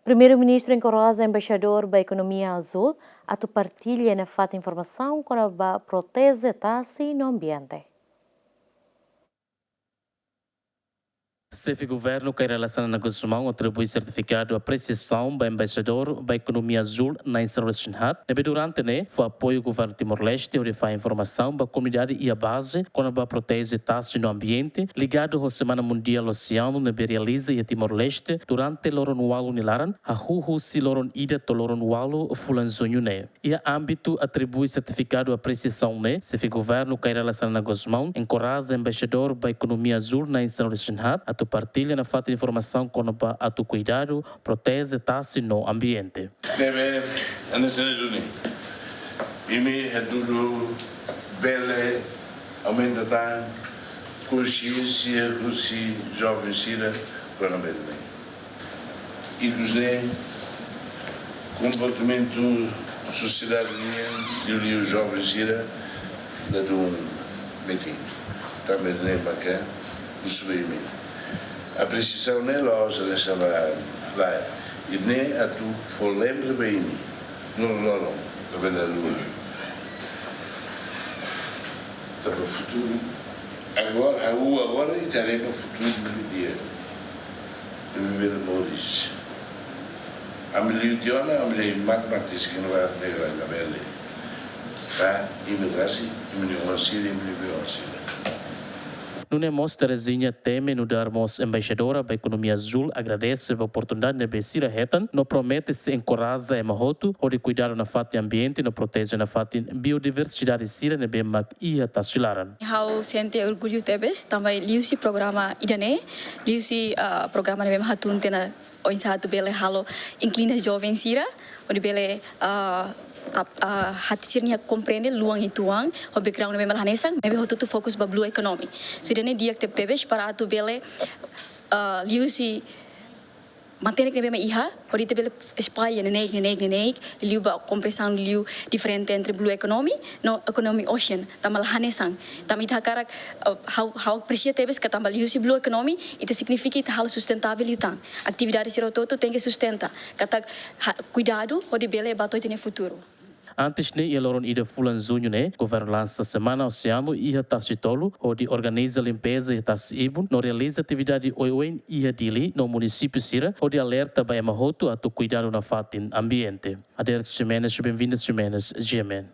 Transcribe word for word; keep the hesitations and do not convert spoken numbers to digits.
Primeiru-Ministru enkoraja embaixadór ba ekonomia azúl atu partilla nafatin informasaun kona-ba proteje tasi no ambiente. Xefe Governu Kay Rala Xanana Gusmão atribui sertifikadu apresiasaun ba embaixadór ba ekonomia azúl Nai Senhor Sinhat, ne'ebé durante ne'e fó apoiu Governu Timor-Leste hodi fahe informasaun ba komunidade iha baze kona-ba proteje tasi no ambiente, ligadu ho Semana Mundiál Oseanu ne'ebé realiza iha Timor-Leste durante loron ualu nia laran, hahú husi loron ida to'o loron ualu fulan Juñu ne'e. Iha ámbitu atribui sertifikadu apresiasaun ne'e, Xefe Governu Kay Rala Xanana Gusmão enkoraja embaixadór ba ekonomia azúl Nai Senhor Sinhat atu partilla nafatin informasaun kona-ba atu kuidadu, proteje tasi no ambiente. Ne'ebé, hanesan ne'e duni, imi hatudu bele aumenta tan konxiénsia husi joven sira kona-ba ne'e. Ikusliu, komportamentu sosiedade nian, liuliu joven sira, ladún metin. Tanba ne'e maka husu ba imi. Apresiasaun ne'e la'ós hanesan ba, lae. Ida-ne'e atu fó lembre ba imi. Loroloron, governu lua. Tanba futuru. Agora, ha'u agora, ita haree ba futuru di'ak. Imi bele moris. Ami liu tiha ona, ami liu mak mak tis kena ba negra na bele. Ba, imi rasik, imi-nia oan sira, imi-nia be oan sira. Nune'e mós Terezinha Temer nu'udar mós embaixadora ba ekonomia azúl agradese ba oportunidade ne'ebé sira hetan no promete sei enkoraja ema hotu hodi kuidadu nafatin ambiente no proteje nafatin biodiversidade sira ne'ebé mak iha tasi laran. Ha'u sente orgullu tebes, tanba liuhusi programa ida-ne'e, liuhusi, ah, programa ne'ebé mak hatún tiha ona oinsá atu bele halo inklina joven sira, hodi bele, ah, ap-, ah, hati sira-nia komprende luan uitoan, ho background ne'ebé mak la hanesan, maibé hotu-hotu fokus ba blue economy. So, ida-ne'e di'ak tebetebes para atu bele, ah, liuhusi matenek ne'ebé mak iha, hodi ita bele espalla neineik, neineik, neineik, liu ba komprensaun liu diferente entre blue economy no economy ocean, tanba la hanesan. Tanba ita hakarak, eh, ha'u, ha'u apresia tebes katak tanba liuhusi blue economy, ita signifika ita halo sustentavel liután. Atividade sira hotu-hotu tenke sustenta, katak ha-, kuidadu, hodi bele ba to'o ita-nia futuru. Antes ne'e, iha loron ida fulan Juñu ne'e, governu lansa Semana Oseanu iha Tasi Tolu, hodi organiza limpeza iha tasi ibun, no realiza atividade oioin iha Dili no munisípiu sira, hodi alerta ba ema hotu atu kuidadu nafatin ambiente. Aderito Ximenes, Benvinda Ximenes, G M N.